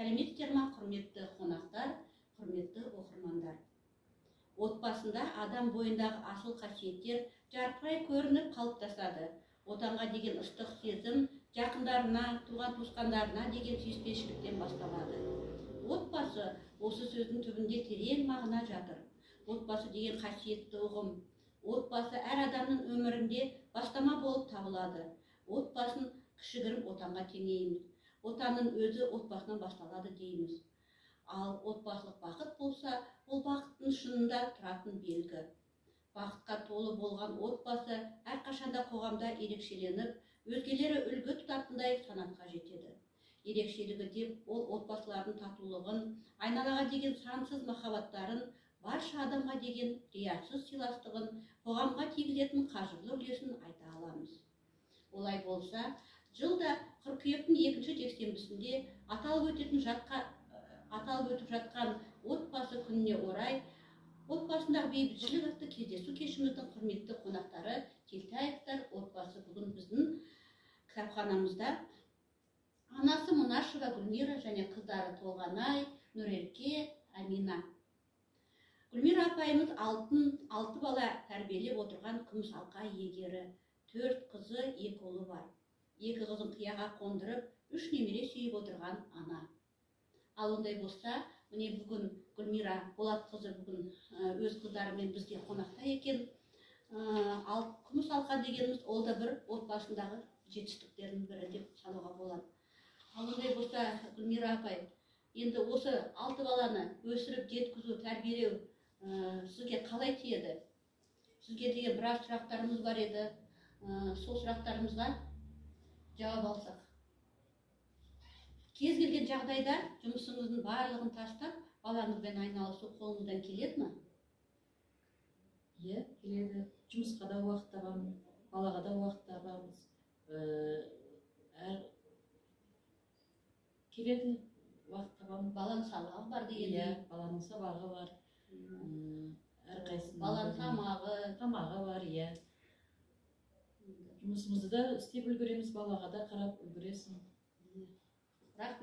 Сәлеметсіздер ма, құрметті қонақтар, құрметті оқырмандар! Отбасында адам бойындағы асыл қасиеттер жарқырай көрініп қалыптасады. Отанға деген ыстық сезім жақындарына, туған туысқандарына деген сүйіспеншіліктен басталады. Отбасы — осы сөздің түбінде терең мағына жатыр. Отбасы деген қасиетті ұғым. Отбасы әр адамның өмірінде бастама болып табылады. Отбасын кішігірім отанға теңейміз. Отанның өзі отбасынан басталады дейміз. Ал отбасылық бақыт болса, ол бақыттың шынында тұратын белгі. Бақытқа толы болған отбасы әрқашанда қоғамда ерекшеленіп, өзгелері үлгі тұтатындай санатқа жетеді. Ерекшелігі деп ол отбасылардың татулығын, айналаға деген сансыз махаббаттарын, барша адамға деген риясыз сыйластығын, қоғамға тигізетін қажырлы үлесін айта аламыз. Олай болса, жылда қыркүйектің екінші жексенбісінде аталып өтіп жатқан Отбасы күніне орай «Отбасындағы бейбітшілік» атты кездесу кешіміздің құрметті қонақтары — Телтаевтар отбасы бүгін біздің кітапханамызда. Анасы Мұнашева Гүлмира және қыздары Толғанай, Нұрерке, Амина. Гүлмира апайымыз алтын алты бала тәрбиелеп отырған күміс алқа иегері. Төрт қызы, екі ұлы бар. Екі қызын қияға қондырып, үш немере сүйіп отырған ана. Ал ондай болса, міне, бүгін Гүлмира Болатқызы бүгін өз қыздарымен бізде қонақта екен. Ал күміс алқа дегеніміз ол да бір отбасындағы жетістіктердің бірі деп санауға болады. Ал ондай болса, Гүлмира апай, енді осы алты баланы өсіріп жеткізу, тәрбиелеу сізге қалай тиеді? Сізге деген біраз сұрақтарымыз бар еді. Сол сұрақтарымызға жауап алсақ. Кез келген жағдайда жұмысыңыздың барлығын тастап, балаңызбен айналысу қолыңыздан келеді ме? Иә, келеді. Жұмысқа да уақыт табамын, балаға да уақыт табамыз. Әр келеді, уақыт табамын. Баланың сабағы бар дегендей. Иә, баланың сабағы бар. Әрқайсысының Баланың тамағы. Тамағы бар, иә. Жұмысымызды да істеп үлгереміз, балаға да қарап үлгересің. Рахмет.